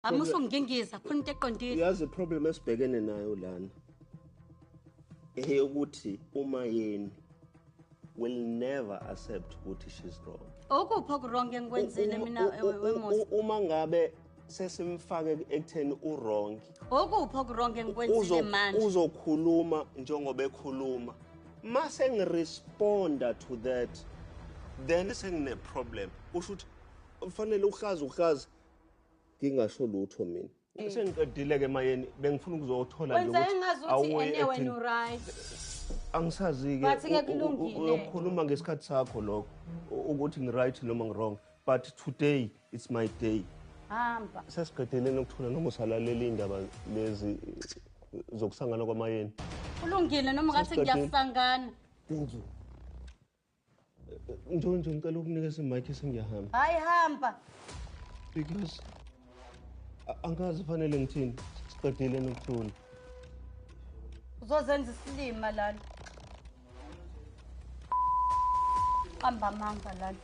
Amusungingiza khona into eqondile. Uyazi problem esibhekene nayo lana eyokuthi uMayeni will never accept ukuthi she's wrong. Okuphi oku-wrong engikwenzile mina weMusa? Uma ngabe sesimfake ekutheni u-wrong, Okuphi oku-wrong engikwenzile manje? Uzokhuluma njengoba ekhuluma. Mase ngiresponda to that, then sengine problem. Usho ukuthi ufanele uhlaze uhlaze, ngingasho lutho mina. Sengiqedile ke Mayeni, bengifuna ukuzothola nje Wenza ukuthi engazuthi awuyi ene wena ekutheni. u-right. Angisazi-ke, But-ke kulungile. uyokhuluma ngesikhathi sakho lokho ukuthi ngi-right noma ngi-wrong, but today it's my day. Hamba. Sesiqedeleni ukuthula noma usalalela iy'ndaba lezi zokusangana kwaMayeni? Kulungile noma ngathi Sesiqedile. ngiyasangana. Thank you. Njonjo, ngicela ukunikeza imayikhi, sengiyahamba. Hayi, hamba. Because angazi fanele ngithini, siqedeleni ukuthula. Uzozenza isilima lana. Qamba amanga lana.